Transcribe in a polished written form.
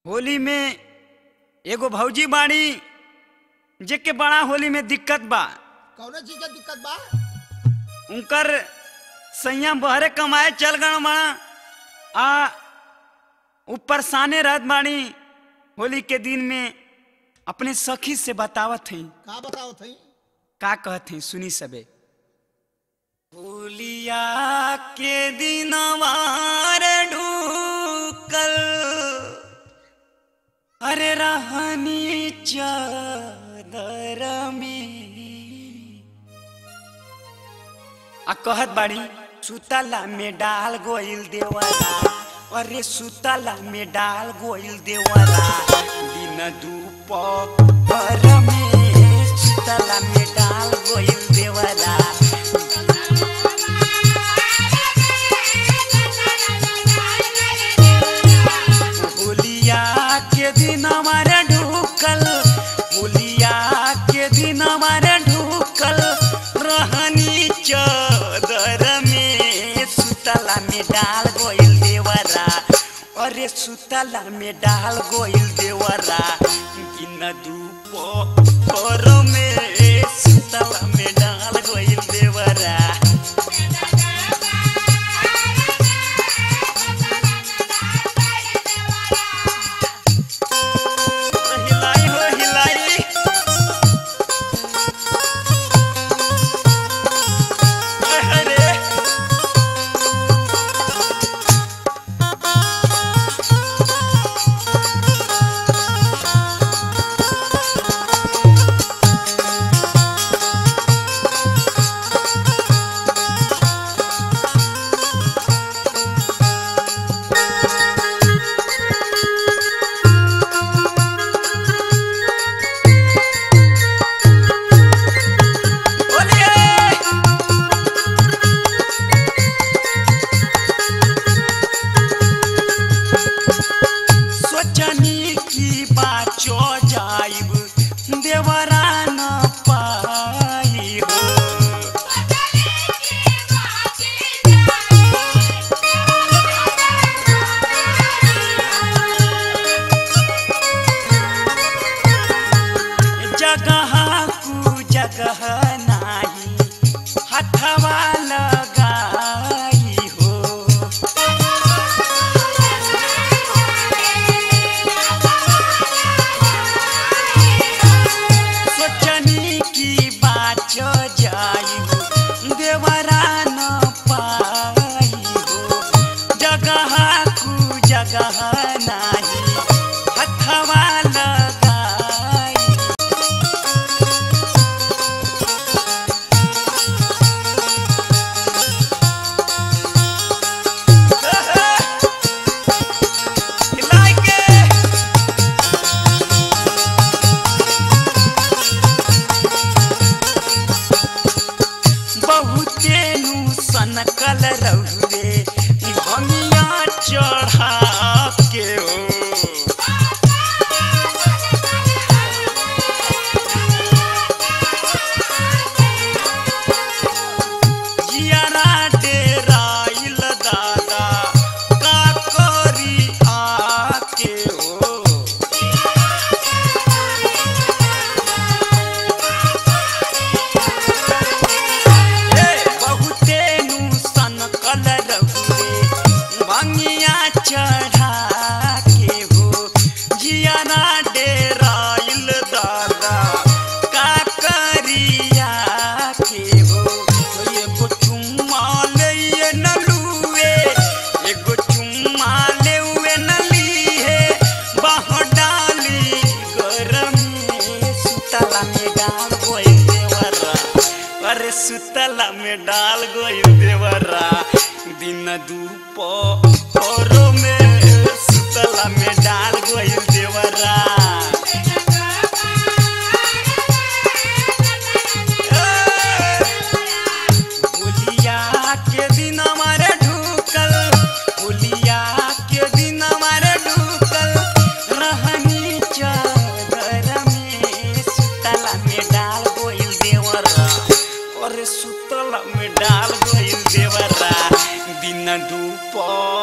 होली में एगो भौजी बाड़ी जेके बड़ा होली में दिक्कत बा। कौन चीज के दिक्कत बा? उनकर सैया बहरे कमाए चल गण बा आ ऊपर साने रहत बाड़ी। होली के दिन में अपने सखी से बतावत हई। का बतावत हई? का कहत हई सुनी सबे। होलिया के दिन वार ढूकल अरे रहनी चादर में आ कहत बाड़ी सुतला में डाल गोइल देवरा, अरे सुतला में डाल गोइल देवरा दिन दुपहर में सुतला में डाल गोइल देवरा। होलिया के दिन हमारे ढूकल, होलिया के दिन हमारे ढूकल रहनी चादर में सुतला में डाल गोइल देवरा, अरे सुतला में डाल गोइल देवरा दिन दुपहर में सुतला में डाल गोइल देवरा। हिलाई हो हिलाई अरे बोलिए। सोचनी की बाचो जाइब देवरा न पाई हो। जगह कु जगह नाही हथवा लगाई हो। सोचनी की बात जाई देवरा न पाई हो। जगह कु जगह नाही हथवा लगाई। हिलाई के बहुते नु सनकल रहुए भंगिया चढ़ा के ओ। जियारा डेराइल दादा का करी आके ओ। ए बहुते नु सनकल रहुए भंगिया चढ़ा के हो। जियारा डेराइल दादा का करिया के हो। एगो चुम्मा ले न लुए, एगो चुम्मा ले न लीहे बाह डाली गरमी सुतला में डाल गोइल देवरा, अरे सुतला में डाल गोइल देवरा दिन दुपहर में सुतला में डाल गोइल देवरा। होलिया के दिन हमारे ढूकल, होलिया के दिन हमारे ढूकल रहनी चादर में सुतला में डाल गोइल देवरा, अरे सुतला में डाल गोइल देवरा दिन दुपहर